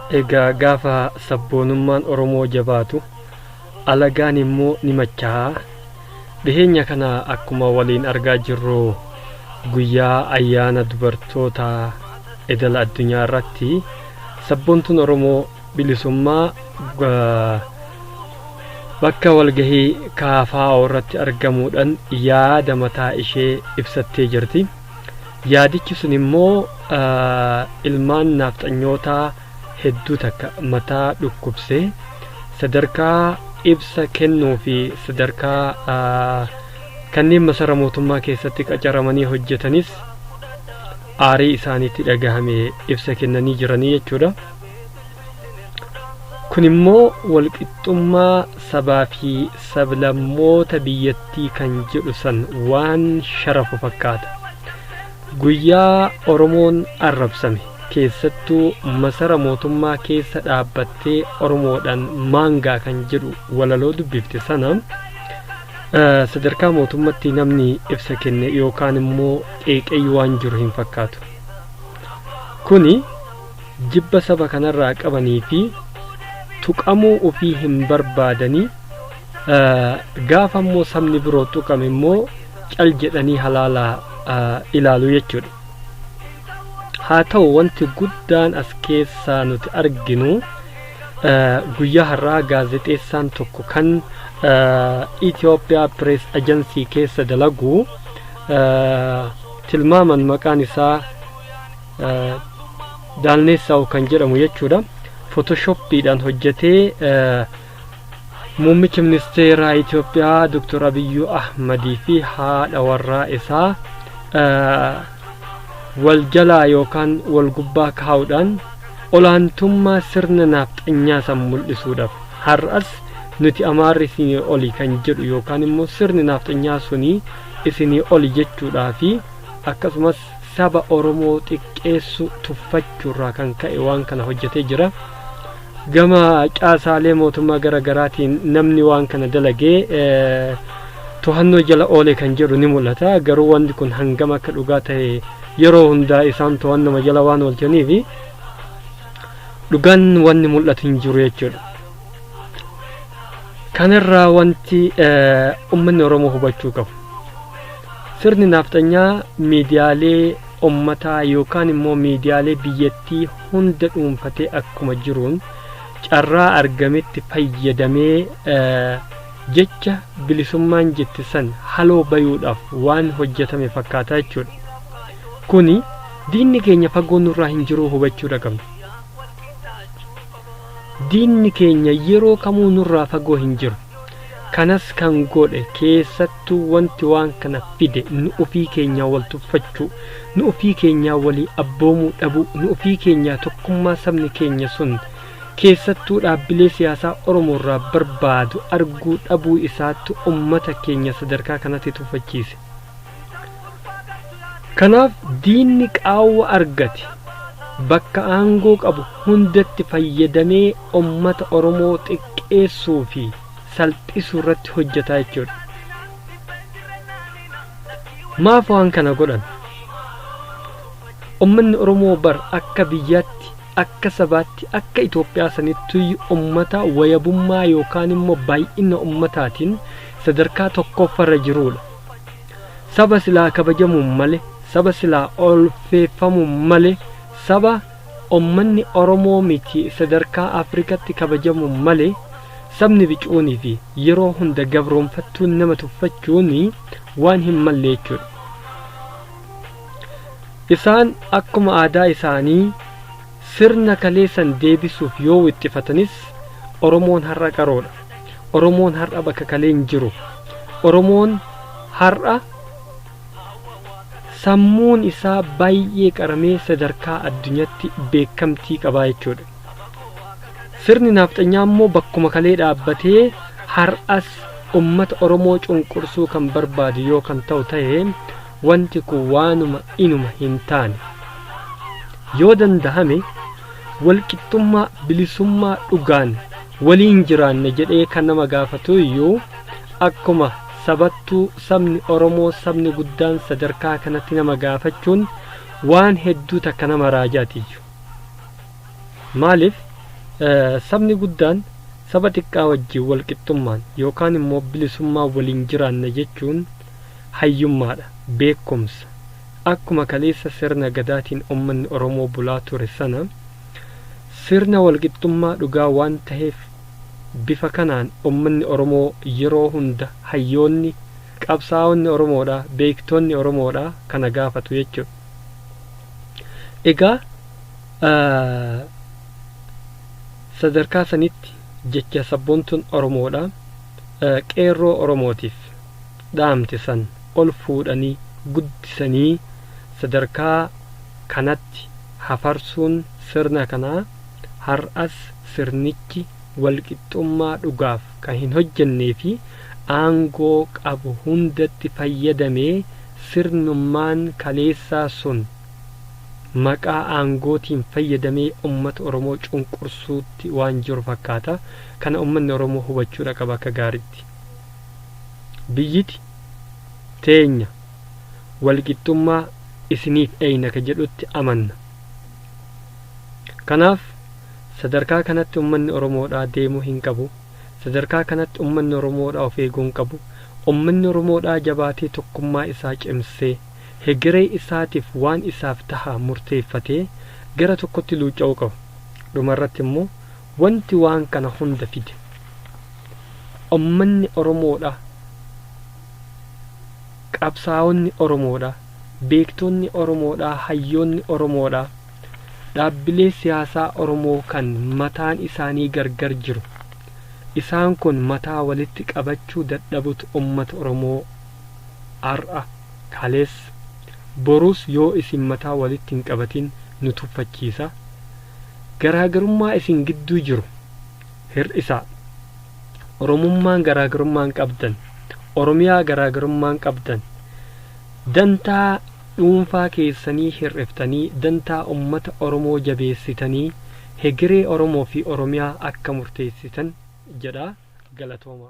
Egaa gaafa sabboonummaan Oromoo jabaatu alagaan immoo ni machaa'a. Dhiheenya kana akkuma waliin argaa jirru guyyaa ayyaana dubartoota idila addunyaa irratti sabboontuun Oromoo bilisummaa bakka walgahii KFO irratti argamuudhaan yaada mataa ishee ibsattee jirti. Yaadichi sun immoo ilmaan naafxanyootaa hedduu takka mataa dhukkubse sadarkaa ibsa kennuu fi sadarkaa kanneen masara mootummaa keessatti qacaramanii hojjetanis aarii isaaniitti dhagahame ibsa kennanii jiranii jechuudha. Kun immoo walqixxummaa sabaa fi sablammoota biyyattii kan jedhu san waan sharafu fakkaata. Guyyaa Oromoon arrabsame keessattuu masara mootummaa keessa dhaabbattee Oromoodhaan maangaa kan jedhu walaloo dubbifte sana sadarkaa mootummatti namni ibsa kenne yookaan immoo qeeqeeyyu waan jiru hin fakkaatu. Kuni jibba saba kanarraa qabanii fi tuqamuu ofii hin barbaadanii, gaafa immoo sabni biroo tuqame immoo cal jedhanii halaala ilaalu jechuudha. Haa ta'u, wanti guddaan as keessaa nuti arginu guyyaa har'aa gaazexeessaan tokko kan Itoophiyaa Press Agency keessa dalagu, tilmaaman maqaan isaa Daalneessaa'u kan jedhamu jechuudha. Photoshoppiidhaan hojjetee muummicha ministeeraa Itoophiyaa Dr. Abiyyuu Ahmadii fi haadha warraa isaa wal jalaa yookaan wal gubbaa kaa'uudhaan olaantummaa sirna naafxanyaa san mul'isuudhaaf, har'as nuti Amaarri isinii oli kan jedhu yookaan immoo sirni naafxanyaa sunii isinii oli jechuudhaa fi akkasumas saba Oromoo xiqqeessu tuffachuurraa kan ka'e waan kana hojjetee jira. Gama caasaalee mootummaa gara garaatiin namni waan kana dalagee to'annoo jala oole kan jedhu ni mul'ata. Garuu wanti kun hangam akka dhugaa ta'e, yeroo hundaa isaan to'annoma jala waan oolchaniif dhugaan wanni mul'atu hin jiru jechuudha. Kanarraa wanti uummanni Oromoo hubachuu qabu, sirni naafxanyaa miidiyaalee ummataa yookaan immoo miidiyaalee biyyattii hunda dhuunfatee akkuma jiruun carraa argametti fayyadamee jecha bilisummaan jette san haloo bayuudhaaf waan hojjetame fakkaataa jechuudha. Kuni diinni keenya fagoo nurraa hin jiruu hubachuudha qabna. Diinni keenya yeroo kamuu nurraa fagoo hin jiru. Kanas kan godhe, keessattuu wanti waan kana fide, nu ofii keenyaa wal tuffachuu, nu ofii keenyaa walii abboomuu dhabuu, nu ofii keenyaa tokkummaa sabni keenya sun keessattuu dhaabbilee siyaasaa Oromoorraa barbaadu arguu dhabuu isaattu ummata keenya sadarkaa kanatti tuffachiise. Kanaaf diinni qaawwa argate bakka aangoo qabu hundatti fayyadamee ummata Oromoo xiqqeessuu fi salphisuu irratti hojjetaa jechuudha. Maaf waan kana godhan? Ummanni Oromoo bar akka biyyaatti, akka sabaatti, akka Itoophiyaa sanittuu ummata wayabummaa yookaan immoo baay'ina ummataatiin sadarkaa tokkoffarra jirudha. Saba silaa kabajamuun male, saba silaa olfeeffamuun male, saba ummanni Oromoo miti sadarkaa Afrikatti kabajamuun male, sabni bicuunii fi yeroo hunda gabroonfattuun nama tuffachuun waan hin malle jechuudha. Isaan akkuma aadaa isaanii sirna kaleessan deebisuuf yoo wixxifatanis, Oromoon har'a qaroodha. Oromoon har'a bakka kalee hin jiru. Oromoon har'a sammuun isaa baay'ee qaramee sadarkaa addunyaatti beekamtii qabaa jechuudha. Sirni naafxanyaa immoo bakkuma kalee dhaabbatee har'as ummata Oromoo cunqursuu kan barbaadu yoo kan ta'u ta'e, wanti kun waanuma inuma hin taane. Yoo dandahame walqixxummaa, bilisummaa dhugaan waliin jiraanne jedhee kan nama gaafatu iyyuu, akkuma sabattuu sabni Oromoo sabni guddaan sadarkaa kanatti nama gaafachuun waan hedduu takka nama raajaatiyyu. Maaliif? Sabni guddaan saba xiqqaa wajjin walqixxummaan yookaan immoo bilisummaa waliin jiraanna jechuun hayyummaadha, beekumsa. Akkuma kaleessa sirna Gadaatiin ummanni Oromoo bulaa ture sana sirna walqixxummaa dhugaa waan taheef bifa kanaan ummanni Oromoo yeroo hunda hayyoonni, qabsaa'onni Oromoodha, beektonni Oromoodha kana gaafatu jechuudha. Egaa sadarkaa sanitti jecha sabboontuun Oromoodha qeerroo Oromootiif dhaamte san ol fuudhanii guddisanii sadarkaa kanatti hafarsuun sirna kanaa har'as sirnichi walqixxummaa dhugaaf kan hin hojjennee fi aangoo qabu hundatti fayyadamee sirnummaan kaleessaa sun maqaa aangootiin fayyadamee ummata Oromoo cunqursuutti waan jiru fakkaata. Kana ummanni Oromoo hubachuudha qaba akka gaariitti. Biyyiti teenya walqixxummaa isiniif eeyna ka jedhutti amanna. Kanaaf sadarkaa kanatti ummanni Oromoodhaa deemuu hin qabu. Sadarkaa kanatti ummanni Oromoodhaa of eeguu hin qabu. Ummanni Oromoodhaa jabaatee tokkummaa isaa cimsee hegeree isaatiif waan isaaf taha murteeffatee gara tokkotti luucca'uu qaba. Dhumarratti immoo wanti waan kana hunda fide ummanni Oromoodha, qabsaa'onni Oromoodha, beektonni Oromoodha, hayyoonni Oromoodha, dhaabbilee siyaasaa Oromoo kan mataan isaanii gargar jiru isaan kun mataa walitti qabachuu dadhabutu ummata Oromoo har'a, kaleessa, borus yoo isin mataa walitti hin qabatin nu tuffachiisa. Garaagarummaa isin gidduu jiru hir'isaa. Oromummaan garaagarummaan qabdan, Oromiyaa garaagarummaan qabdan, dantaa dhuunfaa keessanii hir'iftanii dantaa ummata Oromoo jabeessitanii hegeree Oromoo fi Oromiyaa akka murteessitan jedha. Galatooma.